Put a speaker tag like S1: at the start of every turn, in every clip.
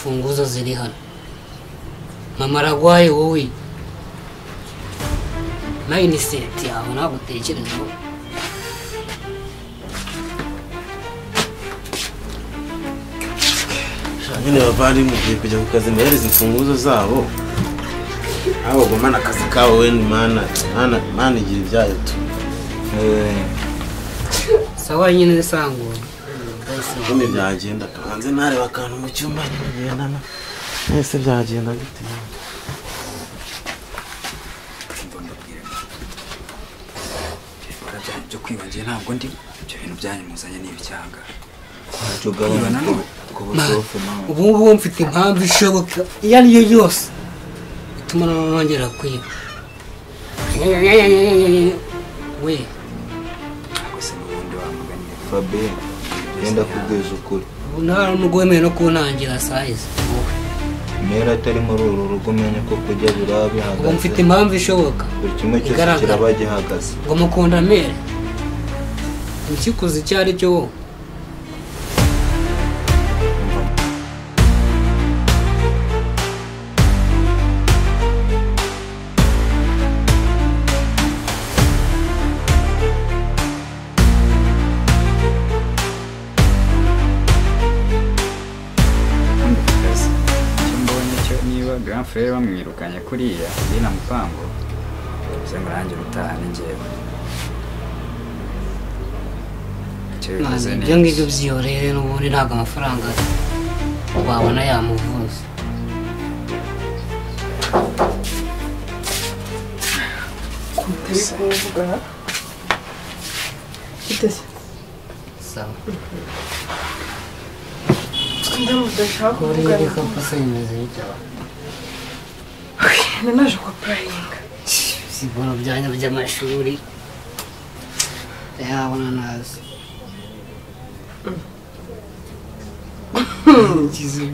S1: Imfunguzo ziri hano. Mama aragwaye wowe. Mindset yawe ntabwo utekereza.
S2: Nyine bavandimwe mugiye kujya ku kazi mbahereza imfunguzo zabo. Aho bagumana akazi kabo we ni mana mana mana igira ibyayo tu.
S1: Sawa nyine sango.
S2: Nyine byagenda hanze nareba akantu mu cyumba ngendana. Ese byagenda gute?
S3: Byo kwibagiye ntabwo ndi ibyo bintu byanyu muzanye n'ibicyanga.
S1: Ubu ngubu mfite impamvu ishoboka iyo ari yo yose ituma nongera kwiba. We
S4: Fabien yenda kubwiza ukuri.
S1: Ubu nta nubwo wemewe no kuntangira size.
S4: Mera atari muri uru rugo umenye ko kujya biraba bihagaze.
S1: Ubu mfite impamvu ishoboka.
S4: Buri kimwe cyose kiraba gihagaze.
S1: Ngo mukunda mere. Ukikuze icyo ari cyo wowe.
S3: Frere bamwirukanye kuriya bina mupango bivuze ngo nanjye utaha ni njyewe.
S1: Ibyo ngibyo byiyorere n'ubundi ntabwo amafaranga wabona yamuvuza. Sawa.
S5: Ndamudashaka
S1: kuvuga.
S5: Naje kwa praying.
S1: Sibona byanya by'amashuri. Yabona nazi.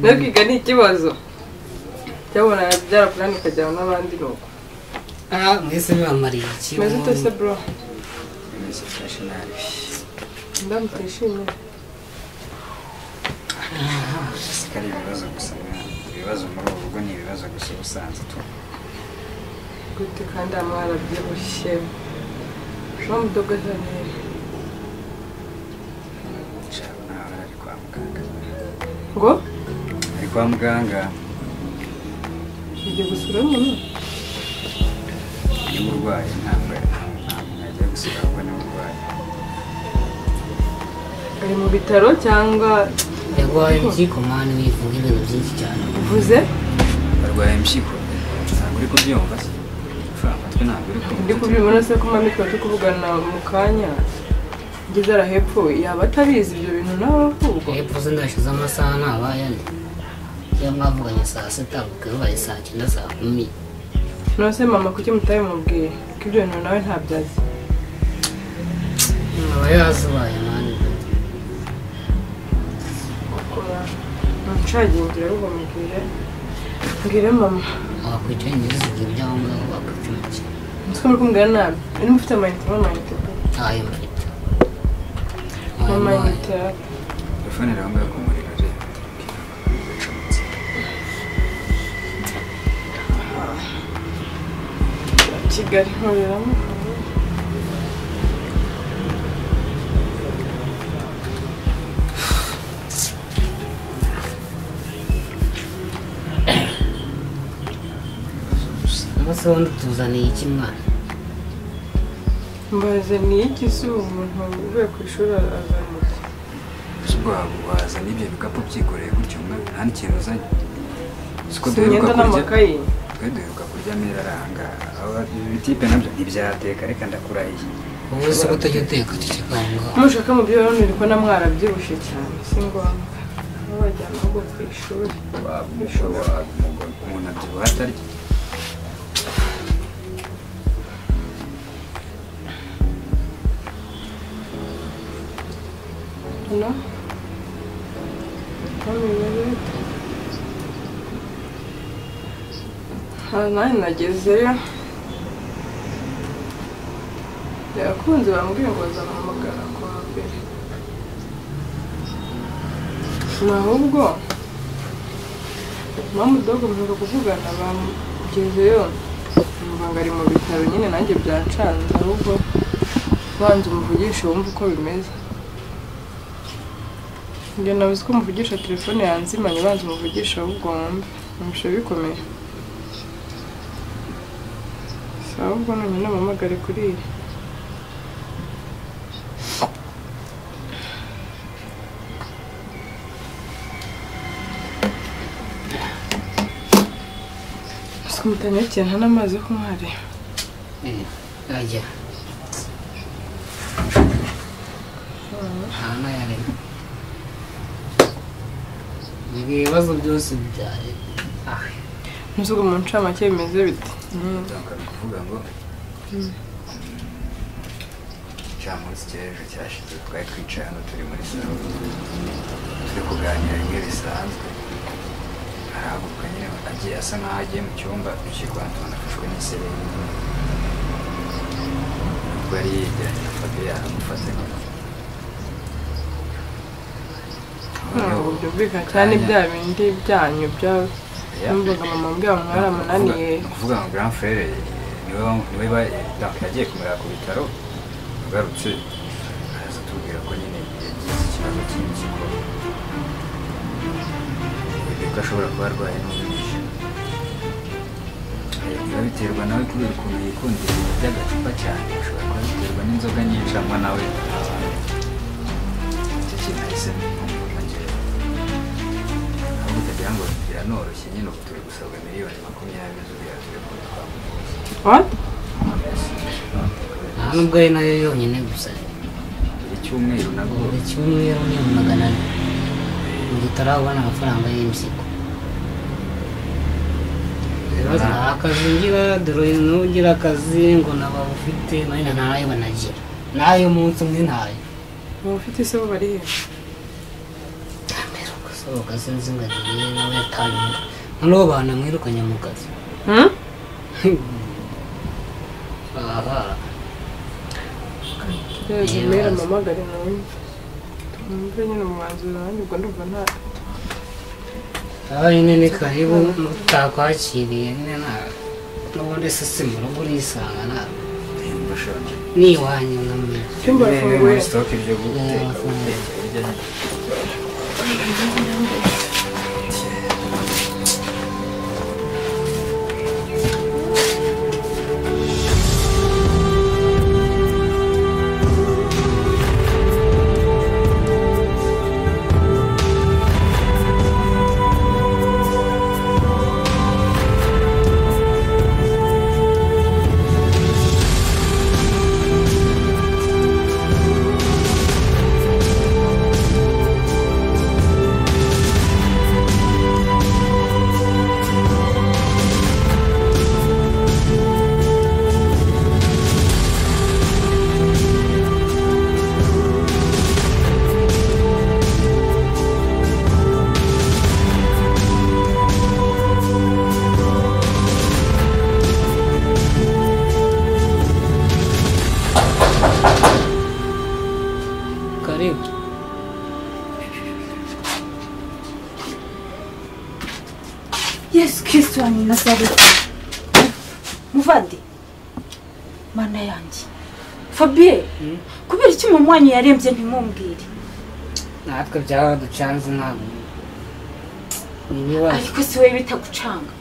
S5: Nakwiga ni ikibazo. Cyabona byarakunani kajyana n'abandi nuko.
S1: Ah, mwese bibamariye iki?
S5: Meze ute se bro?
S3: Meze fresh nabi.
S5: Ndamutishimye.
S3: Sikari ibibazo gusa. Ibibazo muri ubu rugo ni ibibazo gusa ubusanzwe tu.
S5: Gute kandi amara byibushye. Shomdoga zanere.
S3: Ari kwa muganga.
S5: Ngo?
S3: Ari kwa muganga.
S5: Ugiye gusura umuntu?
S3: Ni umurwayi ntabwo agiye gusura ahubwo ni umurwayi.
S5: Ari mu bitaro cyangwa
S1: yarwaye impyiko mani wivuga ibintu byinshi cyane.
S5: Uvuze?
S3: Arwaye impyiko. Ntabwo uri kubyumva se? Amatwi ntabwo uri kumva.
S5: Ndi kubibona se ko mami twaje kuvugana mu kanya. Ngeze ara hepfo yaba atabizi ibyo bintu nawe ahubwo.
S1: Hepfo se ndashize amasaha ntabaye ane. Iyo mwavuganye saa sita bukabaye saa cyenda saa kumi.
S5: None se mama kuki mutabimubwiye? Ko ibyo bintu nawe ntabyo azi.
S1: Aba yazubaye mani.
S5: Ncagingira ahubwo mubwire. Mbwire mama.
S1: Wakwicaye neza igihe by'aho ngaho bakwicaye.
S5: Nzi ko muri kumbwira nabi. Niba ufite amayinite mama amayinite.
S1: Ntayo mfite.
S5: Mama amayinite.
S3: Telefone iri aho ngaho ku muriro rero.
S5: Kigali nkoreramo.
S1: Ese wundi tuzaniye iki mwana?
S5: Mbazaniye iki se umuntu uvuye ku ishuri azana iki?
S3: Ubwo wazana ibyo bikapu byikoreye gutyo mwana nta n'ikintu uzanye. Siko
S5: duheruka kurya.
S3: Twe duheruka kurya mera aranga. Ibitipe nabyo ntibyateka reka ndakurahiye.
S1: Ubu se kutajya uteka ceceka aho ngaho.
S5: Mushaka mu byo rero ko na mwarabyibushye cyane si ngombwa. Babajyana ahubwo ku ishuri.
S3: Umuntu abyibuha atarya.
S5: No? Nanjye nagezeyo. Yakunze bambwiye ngo bazamuhamagara ku wa mbere. Ahubwo Mama dogo mperuka kuvugana bamugezeyo numva ngo ari mu bitaro nyine nanjye byancanze ahubwo banza umuvugishe wumve uko bimeze. Njye nabuze ko muvugisha telefone yanzimanye banza umuvugishe ahubwo wumve numvise bikomeye. Sawa ahubwo none namuhamagare kuri iyi. Mutanyakiye nta n'amazi yo kunywa hari.
S1: Ajya. Nta n'ayarimo. Ibibazo byose byaye.
S5: Ntuzuga mu ncamake bimeze bite?
S3: Kuvuga ngo cya munsi cy'ejo cyashize twari twicaye hano turi muri salo turi kuganira bimwe bisanzwe. Arahaguruka nyine agiye asa nkaho agiye mu cyumba dukikwa tubona afashwe n'isereri ubwo yari yegeranye na Fabien aramufata nyine.
S5: Ntabwo byumvikana cyane bya bindi byanyu bya numvaga mama ambwira ngo mwaramunaniye.
S3: Ni ukuvuga ngo grand frère niwe yagiye kumureba ku bitaro agarutse araza atubwira ko nyine yagize ikibazo cy'impyiko ko ashobora kuba arwaye n'umwijima. Biba biterwa nawe kubera ukuntu yikundira ibintu by'agacupa cyane, ashobora kuba biterwa n'inzoga nyinshi anywa nawe. Icyo kintu nahise numva njyewe ahubwo utagira ngo biranoroshye nyine ubu turi gusabwa 20 miliyoni z'uriya turi kuba twamuvuza.
S1: Nta nubwo ari nayo yonyine gusa.
S3: Buri cyumweru nabwo
S1: Buri cyumweru ni 400. Tutarabona amafaranga y'impyiko. Nta kazi ngira dore n'ugira akazi ngo naba ufite nari ntayo banagira. Nayo umunsi umwe ntayo.
S5: Uba ufite se bo bari he?
S1: Mbere gusohoka sinzi ngo agiye nawe yataye umutwe. Noneho banamwirukanye mu kazi. Aha.
S5: Rero mpamagare numve. Numve nyine umwanzuro nanjye ubwo ndumva nta.
S1: Aha nyine ni karibu mutakwakiriye nyine nta n'ubundi se si mu rugo urisanga nta ni iwanyu namwe.
S5: Icyumba
S3: Niba
S5: barafunguye.
S3: muri stock ibyo guteka gutekera hirya nyine.
S1: Karibu.
S6: Yesu Kristo wa Nazareti. Muvandi. Mana yanjye. Fabien, kubera iki mama wanyu yarembye ntimumbwire?
S1: Natwe byaraducanze ntabwo. Ni ibibazo.
S6: Ariko si wowe bitagucanga.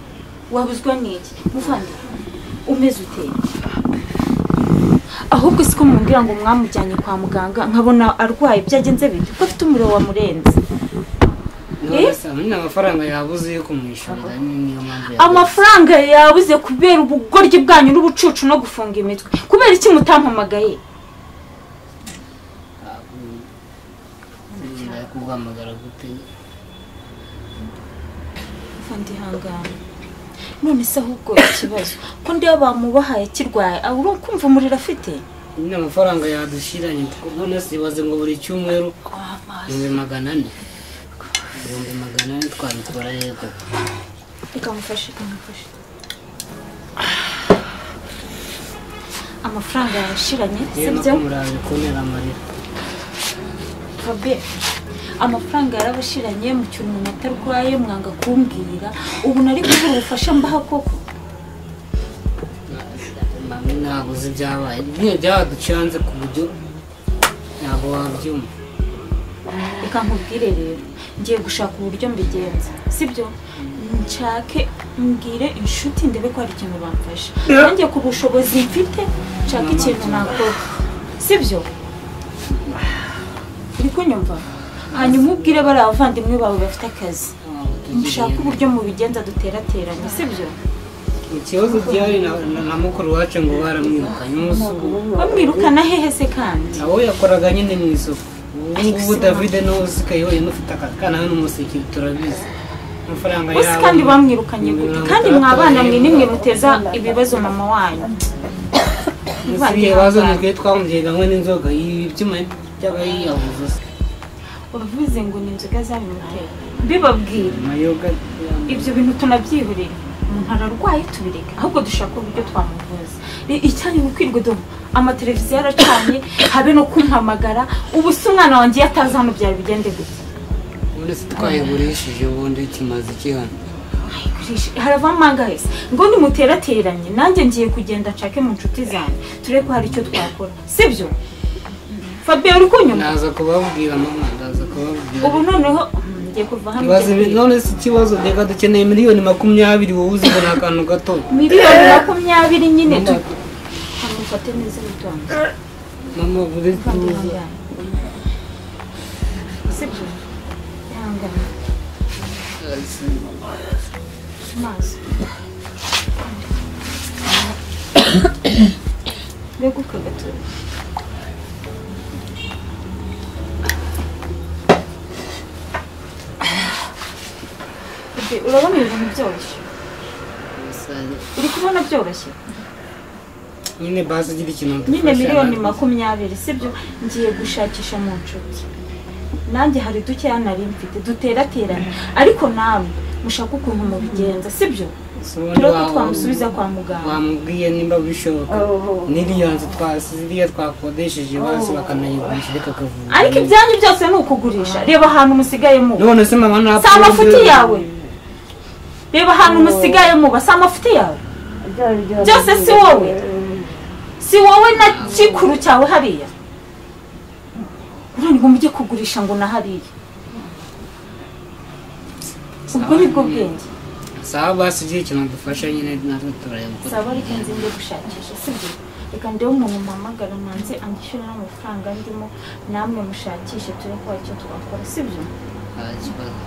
S6: Wabuzwa n'iki? Muvandi, umeze ute? Ahubwo siko mumbwira ngo mwamujyanye kwa muganga nkabona arwaye byagenze bite? Ko afite umuriro wamurenze.
S1: None se nyine amafaranga yabuze yo kumwishyurira niyo mpamvu yabuze.
S6: Amafaranga yabuze kubera ubugoryi bwanyu n'ubucucu no gufunga imitwe. Kubera iki mutampamagaye?
S1: Nari kuguhamagara gute?
S6: Muvandi ihangane. None se ahubwo ikibazo ko ndeba bamubahaye kirwaye uri kumva umuriro afite?
S1: Nyine amafaranga yadushiranye none se ibaze ngo buri cyumweru 400,000. 400,000 twabikora yego.
S6: Reka mufashe, reka mufashe. Amafaranga yashiranye
S1: Yewe
S6: sibyo?
S1: no kumuraba bikuntera amarira.
S6: Fabien, Amafaranga yarabashiranye mu cyuma umuntu atarwaye mwanga kumbwira. Ubu nari kubura ubufasha mbaha koko.
S1: Mami ntabwo uzi ibyabaye. Nyine byaducanze ku buryo ntabwo wabyumva.
S6: Reka nkubwire rero, ngiye gushaka uburyo mbigenza, sibyo? Nshake mbwire inshuti ndebe ko hari ikintu bamfasha. Nanjye ku bushobozi mfite nshaka ikintu nakora, sibyo? Uri kunyumva? Hanyuma ubwire bari abavandimwe bawe bafite akazi, mushake uburyo mubigenza duterateranye, sibyo?
S1: Ikibazo gihari na mukuru wacu ngo baramwirukanye umunsi
S6: bamwirukana hehe se kandi?
S1: Nawe yakoraga nyine mu isoko. Ubu David nawe usigaye wenyine ufite akazi nawe n'umusekiri turabizi. Amafaranga
S6: yabo kandi bamwirukanye gute? Kandi mwabana mwe nimwe muteza ibibazo mama wanyu.
S1: Ibibazo nitwe twamubyeyi hamwe n'inzoga ibyuma by'abayiyahuza.
S6: Uvuze ngo ni inzoga zabimuteye. Mbibabwira. Ibyo bintu tunabyihurira. Umuntu ararwaye tubireka ahubwo dushaka uburyo twamuvuza. Icyanyu ukwirwa do amateleviziyo yaracanye habe no kumpamagara. Ubu se umwana wanjye yataza hano byari bigende gute?
S1: Ubundi se twayigurishije ubundi kimaze iki hano?
S6: Haravamo angahe se? Ngo nimuterateranye nanjye ngiye kugenda nshake mu nshuti zanjye turebe ko hari icyo twakora, sibyo? Fabien uri kunyumva?
S1: Ndaza kubabwira mama, ndaza kubabwira.
S6: Ubu noneho ngiye kuva hano.
S1: None se ikibazo reka dukeneye 20,000,000 wowe uzi ngo ni akantu gato.
S6: 20,000,000 nyine mufate neza witonze.
S1: Mama buri tuza.
S6: Sibyo? Ihangane. Maso. Mbega ukagatura. Urabona ibintu byoroshye? Uri kubona byoroshye?
S1: Nyine bazi ugira ikintu
S6: nyine 20,000,000 sibyo? Ngiye gushakisha mu nshuti. Nanjye hari dukeya nari mfite duterateranye, ariko namwe mushaka ukuntu mubigenza, sibyo? Turako twamusubiza kwa muganga.
S1: Wamubwiye nimba bishoboka n'iriya nzu twasize twakodesheje basi bakanayigurisha reka kavuga.
S6: Ariko ibyanyu byose ni ukugurisha. Reba ahantu musigaye mu.
S1: None se mama nta
S6: si amafuti yawe. Reba ahantu musigaye mu basa amafuti yawe. Byose si wowe. Si wowe na kikuru cyawe hariya. Urani ngo mujye kugurisha ngo na hariya. Ubwo ni bwo bwenge.
S1: Sawa basi ugiye ikintu dufasha nyine natwe turareba uko.
S6: Sawa reka nze njye gushakisha, sibyo? Reka ndebe umuntu mpamagara manze angishyure n'amafaranga ndimo namwe mushakishe turebe ko hari icyo twakora, sibyo?
S1: Nta kibazo.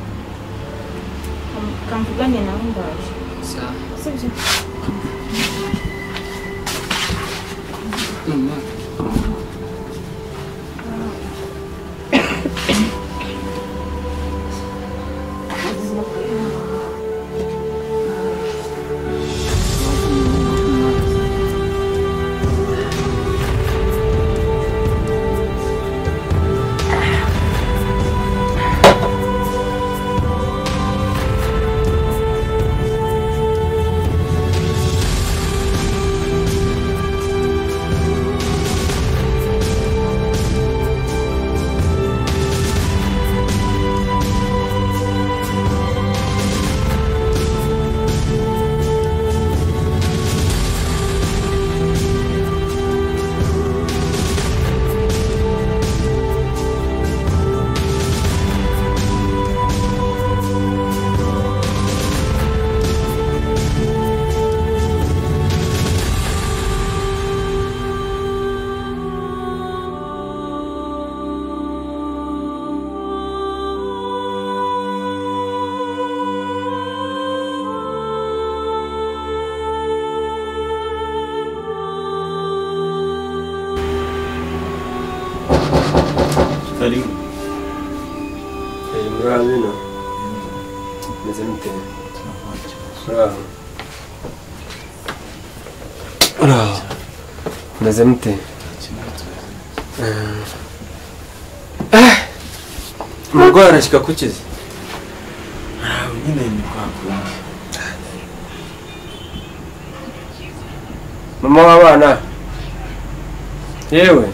S6: Kamvugane nawe ndaje.
S1: Sawa.
S6: Sibyo?
S1: Mama.
S2: Karibu.
S7: Murabino. Meze mute. Muraho. Muraho. Meze mute. Umurwayi arashika kukiza.
S2: Muraho nyine ni kwa kundi.
S7: Mama w'abana. Yewe.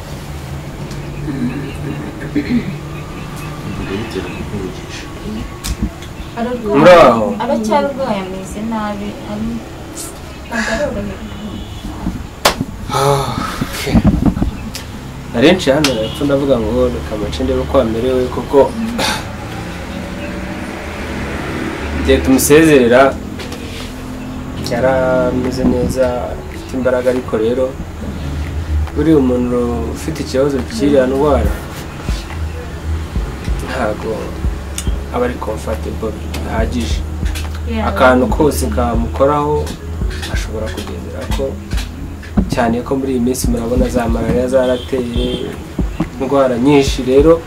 S2: Dogiteri kukuvugisha.
S7: Muraho.
S6: Aracyarwaye ameze nabi.
S7: Arenshi hano yapfa ndavuga ngo reka mace ndebe ko amerewe kuko igihe tumusezerera yarameze neza afite imbaraga, ariko rero buriya umuntu ufite ikibazo cy'iriya ndwara ntago aba ari comfortable bihagije. Akantu kose kamukoraho ashobora kugendera ko, cyane ko muri iyi minsi murabona za malariya zarateye indwara nyinshi, rero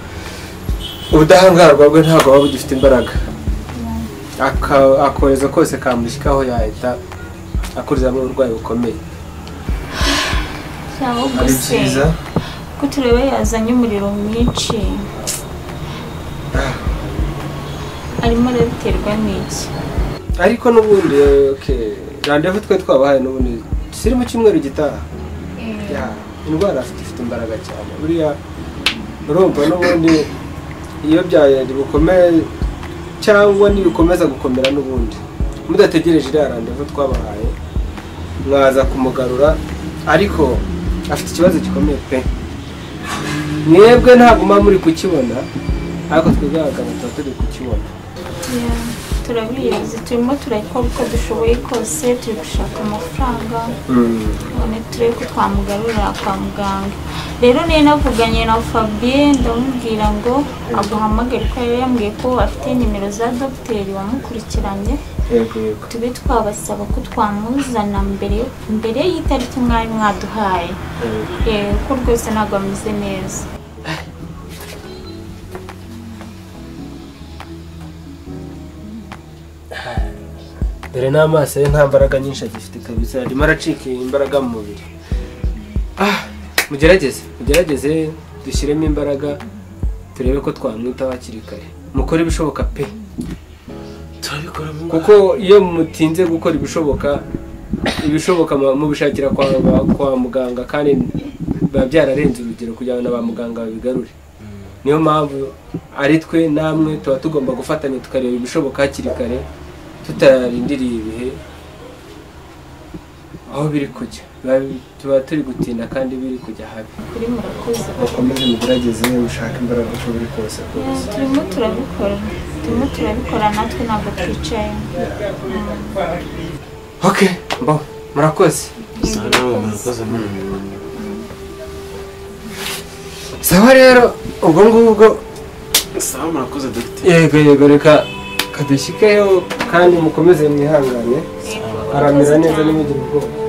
S7: ubudahangarwa bwe ntabwo buba bugifite imbaraga. Akorezo kose kamushyikaho yahita akurizamo uburwayi bukomeye.
S6: Ari byiza ko tureba yazanye umuriro mwinshi, arimo arabiterwa n'iki?
S7: Ariko n'ubundi rendez-vous twe twabahaye n'ubundi siri mu cyumweru gitaha. Indwara afite imbaraga cyane buriya, urumva n'ubundi iyo byaye bukomeye cyangwa nibikomeza gukomera n'ubundi mudategereje iriya rendez-vous twabahaye mwaza kumugarura, ariko afite ikibazo gikomeye pe. Mwebwe ntabwo muba muri kukibona, ariko twebwe abaganga tuba turi kukibona.
S6: Turabizi, turimo turakora uko dushoboye kose, turi gushaka amafaranga none turebe ko twamugarura kwa muganga. Rero niyo navuganye na Fabien ndamubwira ngo aguhamagare ko yari yambwiye ko afite nimero za dogiteri wamukurikiranye, tube twabasaba ko twamuzana mbere y'itariki mwari mwaduhaye, ko rwose ntabwo ameze neza.
S7: Dore n'amaso ye nta mbaraga nyinshi agifite kabisa, arimo aracika imbaraga mu mubiri. Mugerageze dushyiremo imbaraga turebe ko twamwitaho hakiri kare. Mukore ibishoboka pe, kuko iyo mutinze gukora ibishoboka mubishakira kwa muganga, kandi biba byararenze urugero kugira ngo na ba muganga babigarure. Niyo mpamvu ari twe namwe tuba tugomba gufatanya tukareba ibishoboka hakiri kare, tutarindiriye ibihe aho biri kujya. Tuba turi gutinda kandi biri kujya habi.
S6: Kuri murakoze,
S7: mukomeze mugerageze mushake imbaraga uko biri kose.
S6: Turimo turabikora natwe ntabwo twicaye.
S7: Okay, bo murakoze. Sawa rero ubwo ngubwo.
S2: Sawa murakoze dogiteri.
S7: Yego reka kadushyikeyo kandi mukomeze mwihangane, aramera neza nimugire ubwoba.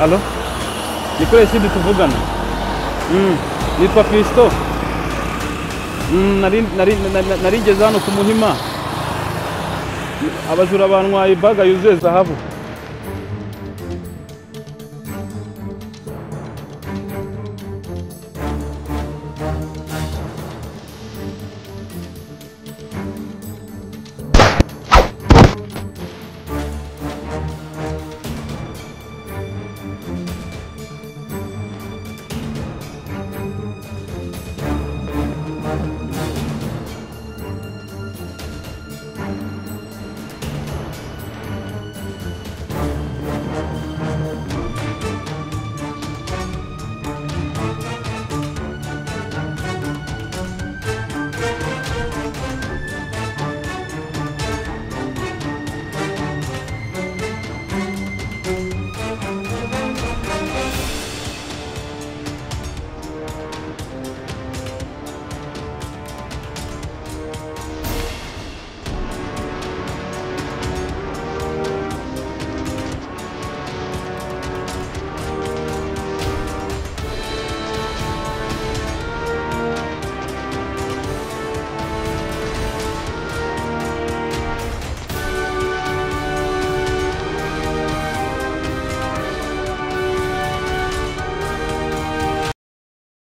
S8: Alo, ni kuri esidi tuvugana. Nitwa Fiston. Nari ngeze hano ku Muhima, abajura bantwaye ibaga yuzuye zahabu.